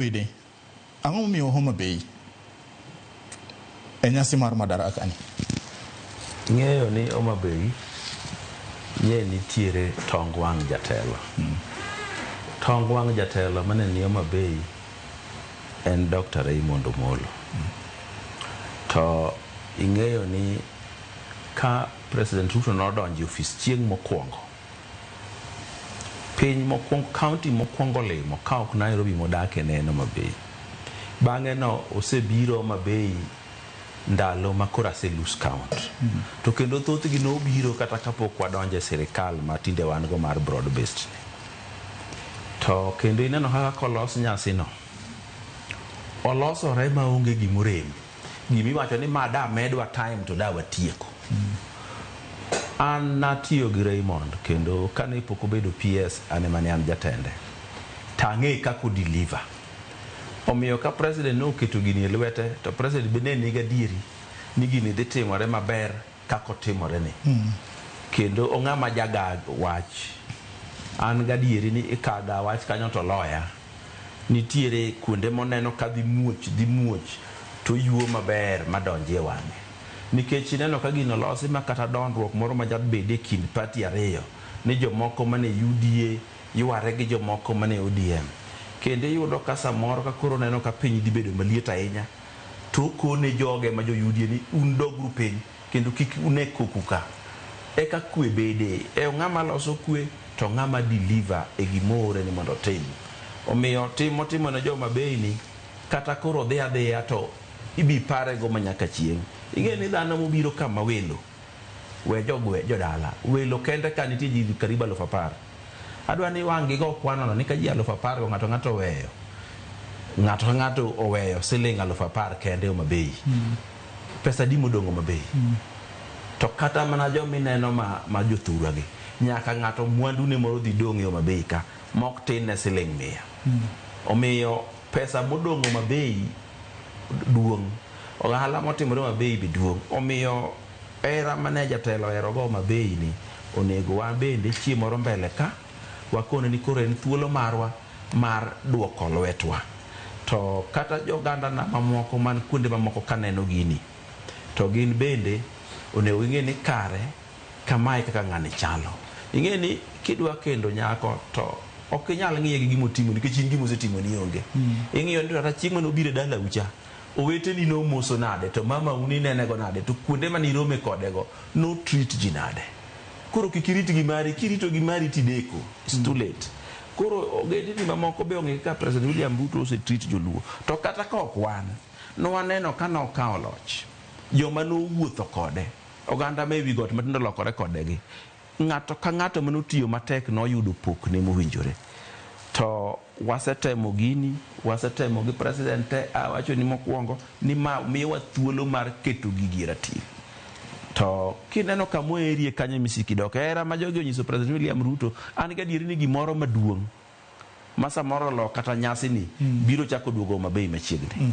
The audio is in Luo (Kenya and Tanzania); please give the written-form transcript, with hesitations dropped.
Wede, ang'o momiyo Homa Bay e nyasi mar Madaraka ni? Ing'eyo ni Homa Bay nye nitiere tong wang' jatelo. Tong wang' jatelo mane ni Homa Bay en Dr. Raymond Omolo. To ing'eyo ni ka President Ruto nodonjo e ofis chieng' mokwongo, piny mokwongo, county mokwongo limo ka ok Nairobi modake ne en Homa Bay. Bang'e no osebiro Homa Bay ndalo ma koro ase lose count. To kendo thothgi nobiro kata kapok wadonjo e sirikal ma tinde wan go mar broad based ni. To kendo ineno kaka kolos nyasi no, olosore maonge gimorem. Gimiwacho ni ma da medwa time to da watieko. An natiyo gi Raymond kendo kane pok obedo PS an ema ne an jatende. To ang'e kaka o deliver. Omiyo ka president noketo gini e lwete to president be ne nigi adieri ni gini dhi timore maber kaka otimore ni. Kendo ong'ama jaga wach. An gadieri ni ikaga wach kanyo to loya. Nitiere kuonde moneno ka dhi muoch dhi muoch to oyuo maber madonji e wang'e. Nikech ineno ka gino olosi ma kata dondruok moro ma jabede e kind party ariyo ni jomoko mane UDA yware gi jomoko mane ODM. Kendo iyudo ka samoro ka koro oneno ka piny dhi bedo maliet ahinya to okone joge ma jo UDA ni un doguru piny kendo kik une koku ka. Eka kwe bede. E ng'ama loso kwe to ng'ama deliver e gimoore ni mondo otim. Omiyo tim motimo ne jo Homa Bay ni kata koro odhi adhiya to ibi pare go manyaka chieng'. Ing'e ni dhano mobiro kama welo we jogwe jodala welo kende ka nitie ji karibu 10,000. Adwa ni wang' gigo kwano no ni ka ji 10,000 go ng'ato ng'ato oweyo ng'ato ka ng'ato oweyo siling 10,000 kende Homa Bay. Pesa adi modong' Homa Bay? To kata mana joma ineno ma jothurwa gi nyaka ng'ato mwandu ne moro dhi dong' e Homa Bay ka mok tin ne siling 100. Omiyo pesa modong' Homa Bay duong'. Ohala motimore Homa Bay be duong'. Omiyo hera mane jatelo ohero go Homa Bay ni onego wan bende chieng' moro mbele ka wakone ni koro en thuolo marwa mar duoko lwetwa. To kata joganda na mamoko man kuonde mamoko kaneno gini to gin bende onego ging'e ni kare kamae kaka ng'ani chalo. Ing'e ni kidwa kendo nyako to ok inyal ng'iye gi gima otimo nikech in gima osetimoni onge. Ing'iyo ni to kata chieng' mane obiro e dalau cha, oweteni nomoso nade to mamau ninene go nade to kuonde mane irome kode go no treat ji nade. Koro kik irit gi mari, kirito gi mari tideko, it's too late. Koro ogendini mamoko be ong'e kaka President William Ruto ose treat joluo. To kata ka ok wan, nwaneno ka nokawo loch, joma nowuotho kode, oganda ma ewi got matindo olokore kode gi, ng'ato ka ng'ato manotiyo matek noyudo pokne mowinjore. To wasetemo gini, wasetemo gi president te, awacho ni mokwongo ni ma miyowa thuolo mar keto gigi e ratil. To kineno kamoerie kanyo misiki dok hera ma jogi onyiso President William Ruto, an gadieri ni gimoro maduong' ma samoro olo kata nyasi ni biro chako duogo Homa Bay machiegni.